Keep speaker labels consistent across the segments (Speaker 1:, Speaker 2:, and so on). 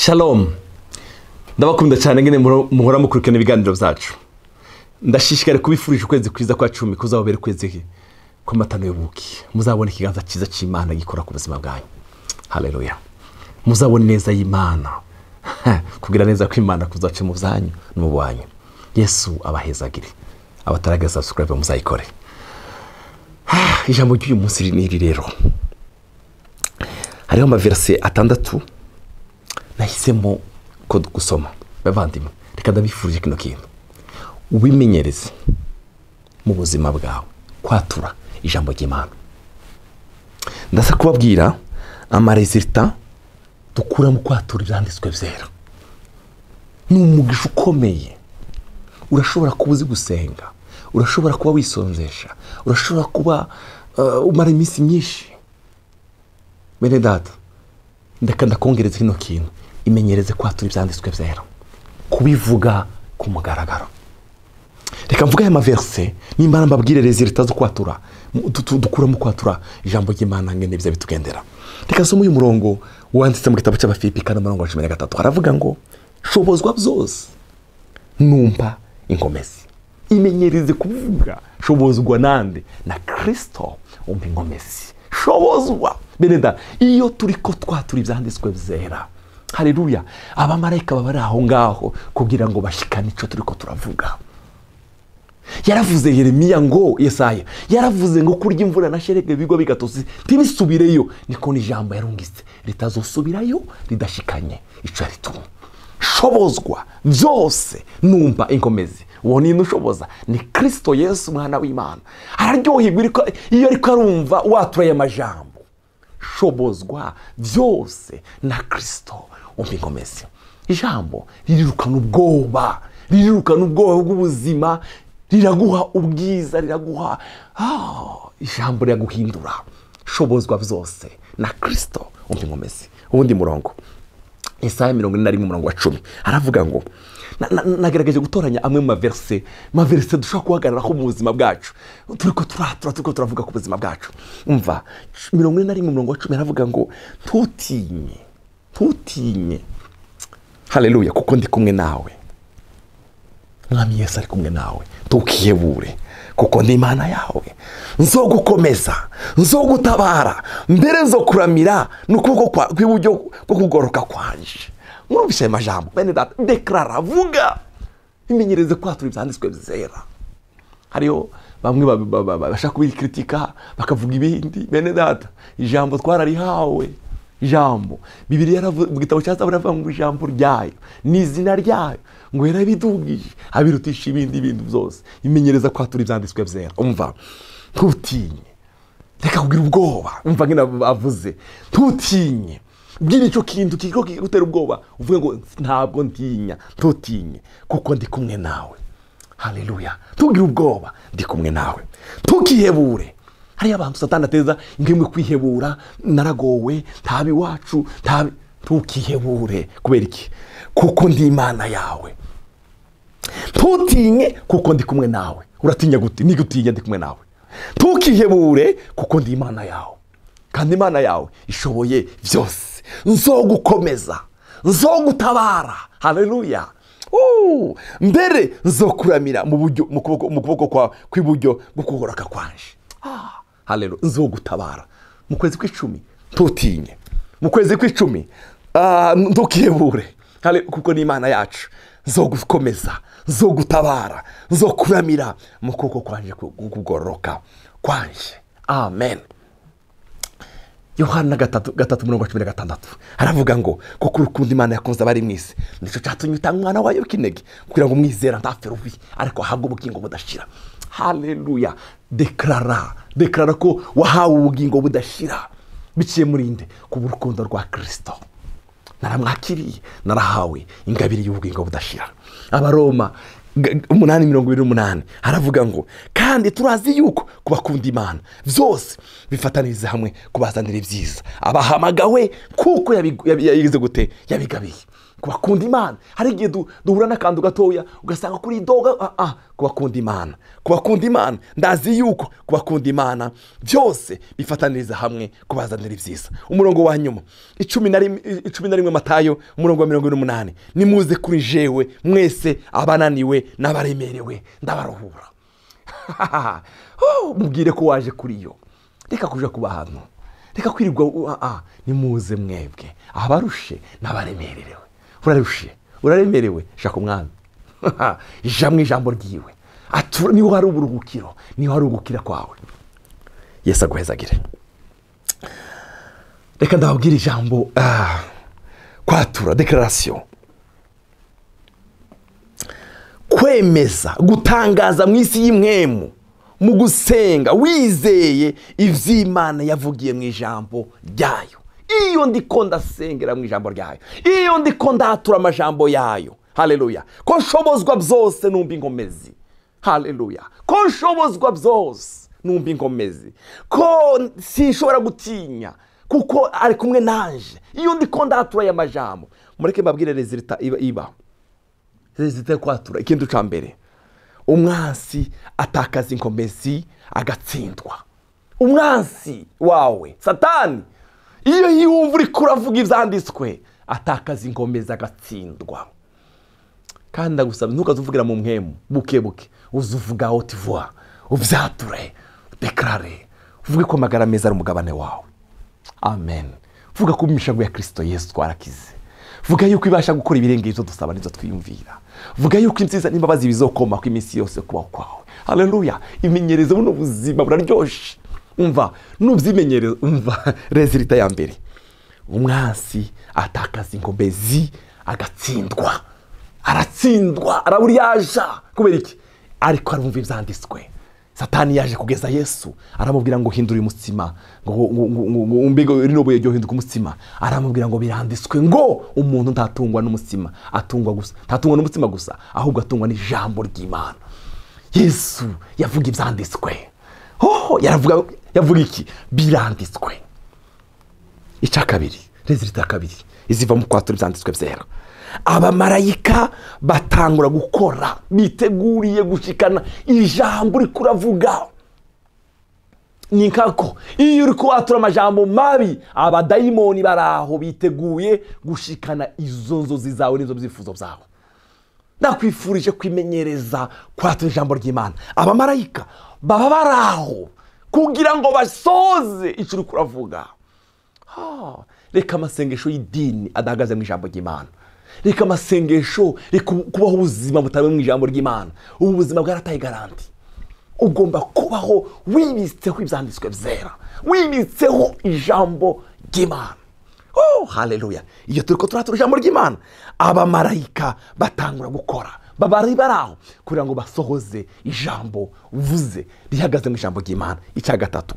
Speaker 1: Shalom, ndabakunda cyane ngene muhora mukurikirana ibiganiro byacu. Ndashishikare kubifurije ukwezi kwiza kwa 10 kuzababera ukwezi kw'amatano y'ubuki. Muzabona ikiganza cyiza cy'Imana gikora ku buzima bwanyu. Haleluya. Muzabona neza y'Imana. Kugira neza kw'Imana kuzaca mu byanyu no mu banyu. Yesu abahezagire. Abataraga subscribe muzayikore. Ijambo ry'uyu munsi ni iri rero. Hariho amaverse 6 nahisemo ko gusoma. Bavandimwe, reka ndabifurije kino kintu. Ubimenyereze mu buzima bwawe kwatura ijambo ry'Imana. Ndasa kubabwira amaresultat dukura mu kwatura ibyanditswe byera. Ni umugisha ukomeye. Urashobora kuba uzi gusenga, urashobora kuba wisonzesha, urashobora kuba umara iminsi myinshi. Bene data, ndeka ndakongereza kino kintu, imenyereze kwatura ibyanditswe byera, kubivuga ku mugaragaro. Reka mvuga aya maverse nimba mbabwire resultat zo kwatura dukura mu kwatura ijambo ry'Imana ngene bya bitugendera. Reka nsome uyu murongo wanditse mu gitabo cy'Abafilipi kane umurongo wa 13, haravuga ngo shobozwa byose numpa inkomezi. Imenyereze kuvuga shobozwa nande? Na Kristo umpa inkomezi. Shobozwa. Bene data, iyo turiko twatura ibyanditswe byera, haleluya, abamarayika baba ari aho ngaho kugira ngo bashikane ico turiko turavuga. Yaravuze Yeremiya ngo Yesaya yaravuze ngo kurya imvura na sherege bigwa bigatosi ntibisubireyo, niko ni ijambo yarungitse ritazosubirayo ridashikanye ico yaritumye. Shobozwa byose numpa inkomezi. Uwo ni ushoboza ni Kristo Yesu umwana w'Imana. Araryoherwa iyo ariko arumva watura aya majambo. Shobozwa byose na Kristo umpa inkomezi. Ijambo ririrukana ubwoba, ririrukana ubwoba bw'ubuzima, riraguha ubwiza, riraguha ijambo riraguhindura. Shobozwa byose na Kristo umpa inkomezi. Ubundi murongo Isaya 41 umurongo wa 10 aravuga ngo nagerageje gutoranya amwe mu maverse dushobora guhagararaho mu buzima bwacu. Turiko turatura, turiko turavuga ku buzima bwacu. Umva 41 umurongo wa 10 aravuga ngo ntutinye, ntutinye. Haleluya, kuko ndi kumwe nawe. Mwami Yesu ari kumwe nawe. Ntukihebure kuko ndi Imana yawe. Nzogukomeza, nzogutabara, mbere nzokuramira n'ukuboko kw'iburyo bwo kugoroka kwanje. Murumvise amajambo bene data, deklara, vuga, imenyereze kwatura ibyanditswe byera. Hariyo bamwe bashaka kubikritika bakavuga ibindi. Bene data, ijambo twararihawe. Ijambo Bibiliya mu gitabo cya Zaburi avuga ngo ijambo ryayo ni izina ryayo, ngo yarabidugije abirutisha ibindi bintu byose. Imenyereza kwatura ibyanditswe byera. Umva, ntutinye, reka kugira ubwoba. Umva ngene avuze ntutinye, bwira icyo kintu kiko kigutera ubwoba uvuge ngo ntabwo ntinya. Ntutinye kuko ndi kumwe nawe. Haleluya. Ntugire ubwoba, ndi kumwe nawe. Ntukihebure. Hariyo abantu Satani ateza ngemwe kwihebura, naragowe, ntabi wacu, ntabi. Ntukihebure. Kubera iki? Kuko ndi Imana yawe. Ntutinye kuko ndi kumwe nawe. Uratinya gute? Ni gutinya ndi kumwe nawe. Ntukihebure kuko ndi Imana yawe. Kandi Imana yawe ishoboye byose. Nzogukomeza, nzogutabara. Haleluya. Mbere nzokuramira mu buryo mu kuboko kwa kw'iburyo bwo kugoroka kwanje. Haleluya, nzogutabara. Mu kwezi kw'icumi ntutinye. Mu kwezi kw'icumi ntukihebure. Haleluya, kuko ni Imana yacu. Nzogukomeza, nzogutabara, nzokuramira mu kuboko kwanje kugororoka kwanje. Amen. Yohana 3:16 aravuga ngo kuko urukundo Imana yakunze abari mw'isi nico cyatumye itanga umwana wayo w'ikinege kugira ngo umwizera ntapfe rubi ariko ahabwe ubugingo budashira. Haleluya. Deklara, deklara ko wahawe ubugingo budashira biciye muri nde? Ku rukundo rwa Kristo. Naramwakiriye, narahawe ingabire y'ubugingo budashira. Abaroma 8:28 haravuga ngo kandi turazi yuko kubakunda Imana byose bifataniriza hamwe kubazanira ibyiza abahamagawe kuko yabigize gute? Yabigabiye. Kubakunda Imana. Hari igihe duhura n'akantu gatoya ugasanga kuri doga, kubakunda Imana, kubakunda Imana. Ndazi yuko kubakunda Imana byose bifataniriza hamwe kubazanira ibyiza. Umurongo wa nyuma 11 Matayo umurongo wa 48, nimuze kuri jewe mwese abananiwe n'abaremerewe ndabaruhura. Mubwire ko waje kuri yo. Reka kuja kuba hano, reka kwirirwa, nimuze mwebwe abarushe n'abaremerewe. Urarushe, uraremerewe, shaka umwami. Ijambo ijambo ryiwe niho hari uburuhukiro, niho hari ugukira kwawe. Yesu aguhezagire. Reka ndababwira ijambo kwatura, declaration, kwemeza, gutangaza mu isi y'imwemu mu gusenga wizeye ivy'Imana yavugiye mu ijambo ryayo. Iyo ndiko ndasengera mu ijambo ryayo, iyo ndiko ndatura amajambo yayo, haleluya, ko nshobozwa byose numva inkomezi, haleluya, ko nshobozwa byose numva inkomezi, ko sinshobora gutinya kuko ari kumwe nanje. Iyo ndiko ndatura aya majambo, mureke mbabwire resulta iba resulta kwatura. Ikintu ca mbere, umwansi atakaza inkomezi agatsindwa. Umwansi wawe Satani, iyo yumva uri kuravuga ivyanditswe, atakaza inkomezi agatsindwa. Kandi ndagusaba ntukazuvugira mu mpemu buke buke, uzuvuga haute voix, uvyature, deklare, uvuge ko amagara meza ari umugabane wawe. Amen. Vuga ko imishago ya Kristo Yesu twarakize. Vuga yuko ibasha gukora ibirenge ivyo dusaba n'ivyo twiyumvira. Vuga yuko inziza n'imbabazi bizokoma ku iminsi yose kubaho kwawe. Haleluya. Imenyereze buno buzima buraryoshe. Umva, nubyimenyereze, umva resulta ya mbere. Umwansi atakaza inkomezi agatsindwa. Aratsindwa, araburiyaja. Kubera iki? Ariko arumva ivyanditswe. Satani yaje kugeza Yesu, aramubwira ngo hindura umutsima, ngo umbego rino buye ryo hinduka umutsima. Aramubwira ngo biranditswe ngo umuntu ntatungwa n'umutsima, atungwa gusa, ntatungwa n'umutsima gusa, ahubwo atungwa n'ijambo ry'Imana. Yesu yavuga ivyanditswe. Oh, yaravuga, yavuga iki? Biranditswe. Icya kabiri, resulta kabiri iziva mu kwatura ivyanditswe vyera. Abamarayika batangura gukora biteguriye gushikana ijambo uri kuravuga. Ni nkako iyo uri kwatura amajambo mabi, abadayimoni baraho biteguye gushikana izo nzozi zawe n'izo byifuzo byawe. Ndakwifurije kwimenyereza kwatura ijambo ry'Imana. Abamarayika baba baraho kugira ngo basoze icyo uri kuravuga. Reka amasengesho y'idini adahagaze mu ijambo ry'Imana. Reka amasengesho, reka kubaho ubuzima butawe mu ijambo ry'Imana. Ubu buzima bwarataye garanti. Ugomba kubaho wibitseho ibyanditswe byera, wibitseho ijambo ry'Imana. Oh, haleluya. Iyo turiko turatura ijambo ry'Imana, abamarayika batangura gukora, babari baraho kugira ngo basohoze ijambo uvuze rihagaze mu ijambo ry'Imana. Icya gatatu,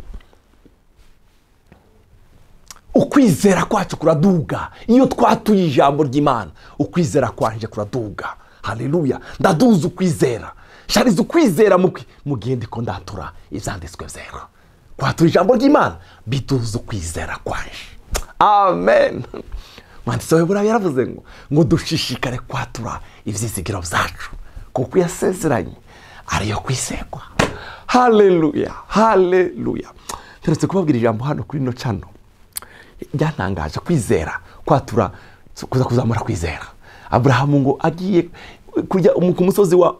Speaker 1: ukwizera kwacu kuraduga. Iyo twatuye ijambo ry'Imana, ukwizera kwanje kuraduga. Haleluya. Ndaduza ukwizera, shariza ukwizera mu gihe ndiko ndatura ivyanditswe vyera. Kwatura ijambo ry'Imana biduza ukwizera kwanje. Amen. Mwanditsi wa Heburayo yaravuze ngo dushishikare kwatura ivyizigiro vyacu, kuko yasezeranye ariyo kwizerwa. Haleluya, haleluya. Turetse kubabwira ijambo hano kuri no channel byantangaje. Kwizera, kwatura, kuza kuzamura kwizera. Abrahamu ngo agiye kujya ku musozi wa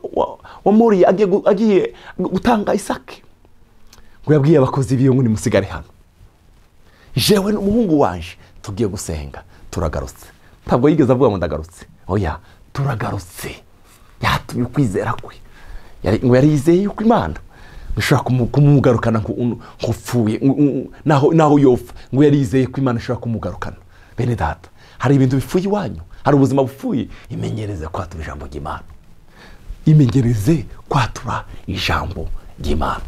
Speaker 1: Moriya, agiye gutanga Isaki, ngo yabwiye abakozi biwe ngo nimusigare hano, jewe n'umuhungu wanje tugiye gusenga, turagarutse. Ntabwo yigeze avuga ngo ndagarutse, oya, turagarutse. Yatuye ukwizera kwe, ngo yari yizeye yuko Imana ishobora kumugarukana nk'upfuye, naho yopfa, ngo yari yizeye ko Imana ishobora kumugarukana. Bene data, hari ibintu bipfuye iwanyu, hari ubuzima bupfuye, imenyereze kwatura ijambo ry'Imana. Imenyereze kwatura ijambo ry'Imana.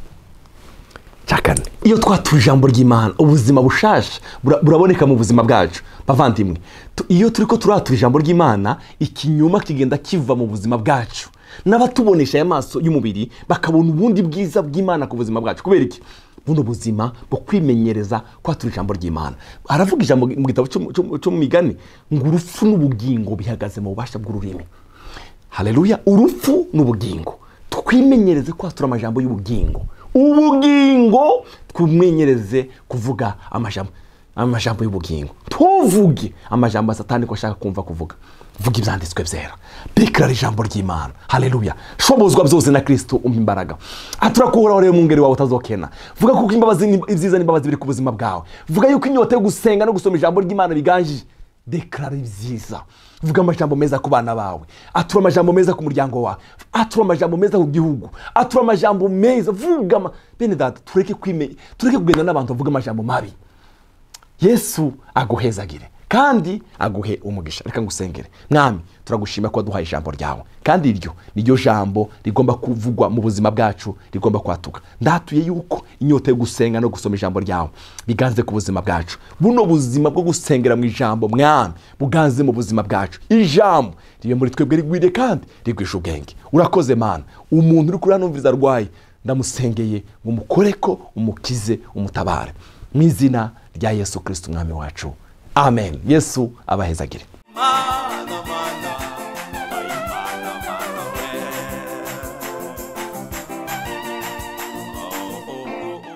Speaker 1: Cyakane, iyo twatura ijambo ry'Imana, ubuzima bushasha buraboneka mu buzima bwacu. Bavandimwe, iyo turiko turatura ijambo ry'Imana, ikinyoma kigenda kiva mu buzima bwacu. N'abatubonesha amaso y'umubiri bakabona ubundi bwiza bw'Imana ku buzima bwacu. Kubera iki? Buno buzima bwo kwimenyereza kwatura ijambo ry'Imana. Aravuga ijambo mu gitabo cyo mu migani ngo urupfu n'ubugingo bihagaze mu bubasha bw'ururimi. Haleluya, urupfu n'ubugingo. Twimenyereze kwatura amajambo y'ubugingo. Ubugingo twumenyereze kuvuga amajambo y'ubugingo. Tuvuge amajambo ya Satani ko ashaka kumva kuvuga. Vuga ibyanditswe byera. Deklara ijambo ry'Imana. Haleluya. Shobozwa byose na Kristo umpa imbaraga. Aturakuhoraho rero mungeri wawe utazokena. Vuga kuko imbabazi ibyiza n'imbabazi biri ku buzima bwawe. Vuga yuko inyota yo gusenga no gusoma ijambo ry'Imana biganjije. Deklara ibyiza. Vuga amajambo meza ku bana bawe. Atura amajambo meza ku muryango wawe. Atura amajambo meza ku gihugu. Atura amajambo meza. Vuga bene data, tureke kugenda n'abantu bavuga amajambo mabi. Yesu aguhezagire kandi aguhe umugisha. Reka ngusengere. Mwami, turagushima ko waduhaye ijambo ryawe, kandi iryo niryo jambo rigomba kuvugwa mu buzima bwacu, rigomba kwatuka. Ndatuye yuko inyota yo gusenga no gusoma ijambo ryawe biganze ku buzima bwacu. Buno buzima bwo gusengera mu ijambo, Mwami, buganze mu buzima bwacu. Ijambo ribe muri twebwe rigwire kandi rigwisha ubwenge. Urakoze Mana. Umuntu uri kuranumviriza arwaye, ndamusengeye ngo umukoreko, umukize, umutabare. Mu izina rya Yesu Kristo Umwami wacu. Amen. Yesu abahezagire.